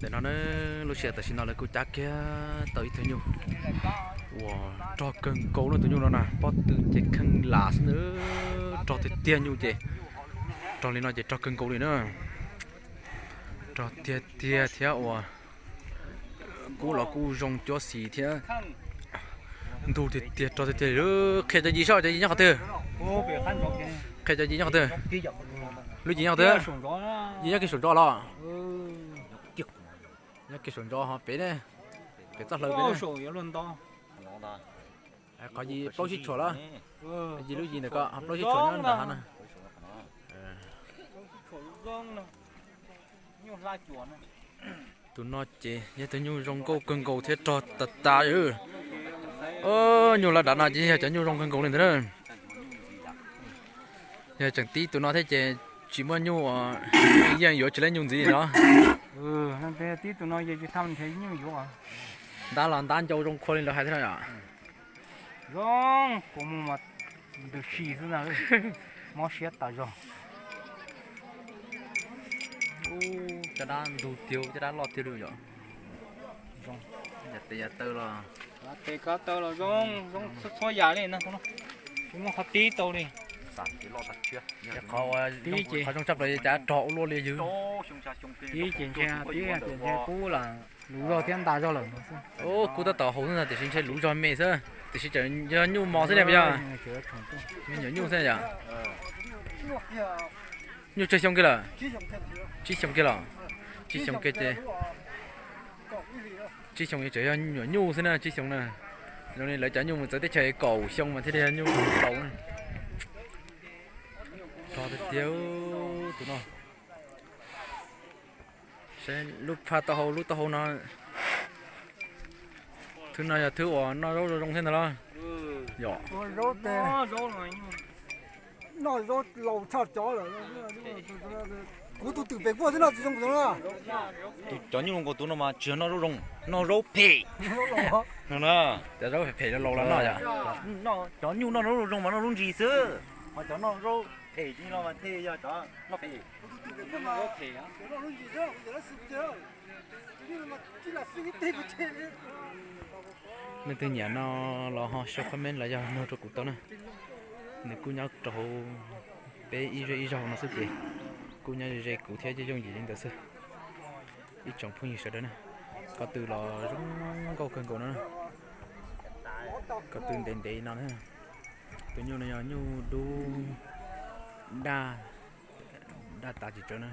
Tam no na, lub sij hawm tam sim no lawv kuj cab kiag tau ib tug nyuj uas rog kawg nkaus na. Tus nyuj no na pob tw ces kheej lam xwb na, rog tiag tiag nyuj ces, rog li no ces rog kawg nkaus li na. Rog tiag tiag thiab uas kub los kuj zoo cuab xis thiab, ntug tiag tiag, rog tiag tiag li. Qhia cov yim saib, cov yim nyob qhov twg? Qhia cov yim nyob qhov twg? Lub yim nyob qhov twg? Yim nyob kiag saum ntsos los? Nyob kiag saum ntsos ho pem ne, pem txoj hlawv pem ne. Qhov yim plaub sib tshuam lawm. Yim lub yim ntawm ko ho plaub sib tshuam nyob ntawm hav na. Tus no ces yog tus nyuj zoo nkauj kawg nkaus thiab rog tas tas. Nyuj laj dav no ces yog cov nyuj zoo kawg nkaus li ntawd na. Yog tseem tib tus no thiab ces tsis muaj nyuj, yeej yuav tsis laib nyuj ntxiv no. Tib tus no ces tsis tau nrhiav nyuj yuav. Ntab los ntab ncau zoo khua li lawv hais thiab no yom. Zoo, kuv mus mas ntws si xwb na, mob siab tas zog. Caj dab ntug tiag, caj dab loj tiag li yom. Yam tes yam taw los, tes kov taw los zoo, zoo txhua yam li no. Tsis muaj qhov tib tau li. Qhov, qhov zoo tshaj plaws cas rog ua luaj li ywg. Tib ces ntshe, tib ces ntshe kub lawm, luv zog thiab ntas zog lawm. Kub tab tom haus xwb ntag, tiam sis ntshe luv zog me xwb, tiam sis tseem yog nyuj mos xwb ne, yog me nyuam nyuj xwb yom. Nyuj tsawg xyoo kiag lawm? Tsib xyoo kiag los? Tsib xyoo kiag ces, tsib xyoo tseem yog nyuam nyuj xwb na, tsib xyoo na. Zoo li lawv cov nyuj mus txawv teb chaws kaum xyoo mas thiaj li yog nyuj laus. Rog tiag tiag tus no. Saib lub phaj taub hau, lub taub hau no, thwb no yog thwb uas noj zaub zoo zoo thiab ntag los? Yog. Noj zaub laus tshaj cov lawm. Kuv tus twm pem kuaj thiab noj tsis zoo no. Cov nyuj zoo nkaus tus no mas tsis yog noj zaub zoo, noj zaub phem. Cov zaub phem phem laus los noj yom. Cov nyuj noj zaub zoo mas noj zaub ntsis xwb, ho cov noj zaub phem li no mas thiaj yog cov noj phem. Leej twg nyiam no los ho sau comment los yog nug rau kuv tau na. Nws kuj nyob rau hauv peb ib zej ib zog no xwb ces kuj nyob ze ze kuv thiab yooj yooj yim li ntawd xwb. Ib tsoom phooj ywg sawv daws na, ko tw los zoo nkauj kawg nkaus no. Ko tw ntev ntev no na. Tus nyuj no yog nyuj dub, daj, daj tas tsis tsawg na.